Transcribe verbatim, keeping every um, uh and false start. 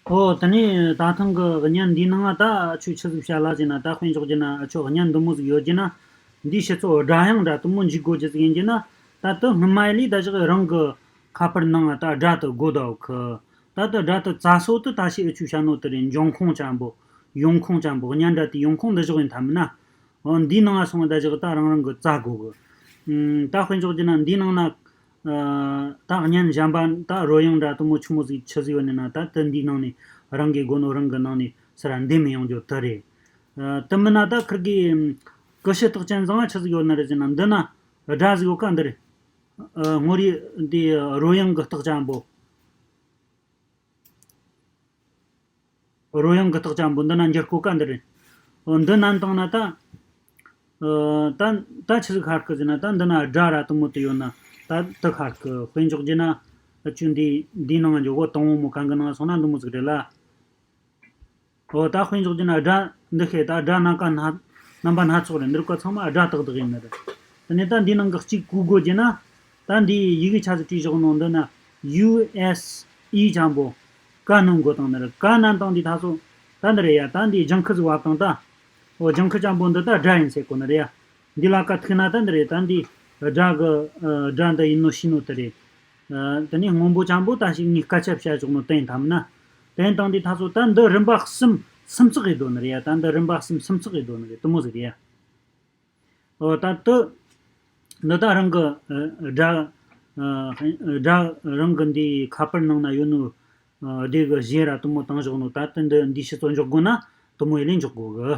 ཨོ་དེ་ནས་ད་ཐེངས་ཀྱི་བརྙན་འདིའི་ནང་ང་ད་ཁྱོད་ཆི་ཟིག་བཤད་ལ་ཟེར་ན། ད་དཔེ་འཇོག་རྒྱུ་ན་ཁྱོད་བརྙན་འདི་མོ་ཟིག་ཡོད་རྒྱུ་ན། འདིའི་ཕྱི་ཚོ་སྒྲ་དབྱངས་འདྲ་དེ་མོ་འཇུག་དགོས་རྒྱུ་ཟིག་ཡིན་རྒྱུ་ན། ད་དེ་སྔོན་མ་ཡི་ལས་ད་བཞག་རང་གི་ཁ་པར་ནང་ང་ད་སྒྲ་དེ་དགོས་ད་ཡོད་གི། ད་དེ་སྒྲ་དེ་རྩ་སོ་དེ་ད་ཤི་ཨེ་ཆུ་བྱ་ནོ་དེ་རེད། འབྱུང་ཁུངས་ཅན་པོ། ཡོང་ཁུངས་ཅན་པོ། བརྙན་འདྲ་དེ་ཡོང་ཁུངས་འདི་བཞག་ཡིན་ཐ་མིན་ན། འོ་འདིའི་ནང་ང་སོང་ད་བཞག་ད་རང་རང་གི་རྩ་དགོས་གི། ཨུམ། ད་དཔེ་འཇོག་རྒྱུ་ན་འདིའི་ནང་ན། ཨ། ད་བརྙན་གཞན་པ་ད་རོལ་དབྱངས་འདྲ་དེ་མོ་ཆི་མོ་ཟིག་ཆི་ཟིག་ཡོད་ནི་ན། ད་དེ་འདིའི་ནང་ནས་རང་གི་དགོས་ནོ་རང་གི་ནང་ནས་ས་ར་འདེམས་ཡོང་རྒྱུ་དེ་རེད། ཨ། དེ་མིན་ན་ད་ཁིར་གི་ཀུ་ཤུ་རྟགས་ཅན་བཟང་ང་ཆི་ཟིག་ཡོད་ནི་རེད་ཟེར་ན། འདི་ན་སྒྲ་ཟིག་ཡོད་ཀ་འདི་རེད། ཨ། ངོ་རིས་འདི་རོལ་དབྱངས་གི་རྟགས་ཅན་པོ། རོལ་དབྱངས་གི་རྟགས་ཅན་པོ་འདི་ན་འགྱུར་གོ་ཀ་འདི་རེད། འོ་འདི་ནན་བཏང་ན་ད། ཨ། ད་ད་ཆི་ཟིག་ཤར་གི་ཟེར་ན། ད་འདི་ན་སྒྲ་ར་དེ་མོ་དེ་ཡོད་ན་ད་དེ་ཤར་གི། དཔེ་འཇོག་རྒྱུ་ན་ཨ་ཆུ་འདི་འདིའི་ནང་འཇོག་གོ། དང་བོ་མོ་གང་གི་ནང་སོང་ན་འདི་མོ་ཟིག་རེད་ལ། འོ་ད་དཔེ་འཇོག་རྒྱུ་ན་སྒྲ་འདི་ཤེས། ད་སྒྲ་སྣ་ཁ་སྣ་རྣམ་པ་སྣ་ཚོགས་རེད། འདི་རིགས་ཀ་ཚང་མ་སྒྲ་ཏག་ཏག་ཡིན་ནི་རེད། དེ་ནས་ད་འདིའི་ནང་གི་གཅིག་གོ་དགོས་རྒྱུ་ན། ད་འདི་ཡི་གེ་ཆ་ཟིག་བྲིས་བཞག་ནོ་འདི་ན་ཡུ་ཨེས་ཨི་ཅན་པོ་ཀ་ནོན་དགོས་དང་ནི་རེད། ཀ་ནན་བཏང་འདི་ད་སོ་ད་འདི་རེད་ཡ། ད་འདི་ལྗང་ཁུ་ཟིག་བབས་དང་ད། འོ་ལྗང་ཁུ་ཅན་པོ་འདི་ད་སྒྲ་ཡིན་ཟེར་གོ་ནི་རེད་ཡ། འདི་ལ་ཀ་ཐུག་ན་ད་འདི་རེད། ད་འདི་སྒྲ་གི། ཨ། སྒྲ་འདི་ཡིན་ནོ་ཤེས་ནོ་དེ་རེད། ཨ། དེ་ནས་སྔོན་པོ་ཅན་པོ་ད་ཞིག་ངས་སྐད་ཆ་བཤད་བཞག་ནོ་དེ་ཡིན་ཐ་མིན་ན། དེ་ཡིན་དང་འདི་ད་སོ་ད་འདི་རིམ་པ་གསུམ་སུམ་ཚགས་ཡེ་དོ་ནི་རེད་ཡ། ད་འདི་རིམ་པ་གསུམ་སུམ་ཚགས་ཡེ་དོ་ནི་རེད། དེ་མོ་ཟིག་རེད་ཡ། འོ་ད་དེ་འདི་ད་རང་གི། ཨ། སྒྲ། ཨ། སྒྲ་རང་གི་འདི་ཁ་པར་ནང་ན་ཡོད་ནོ། ཨ། སྡེ་གི་གཞས་ར་དེ་མོ་བཏང་བཞག་ནོ། ད་དེ་འདི་འདི་ཕྱི་ཚོ་འཇོག་དགོས་ན་དེ་མོ་ཡེ་ལས་འཇོག་དགོས་གི།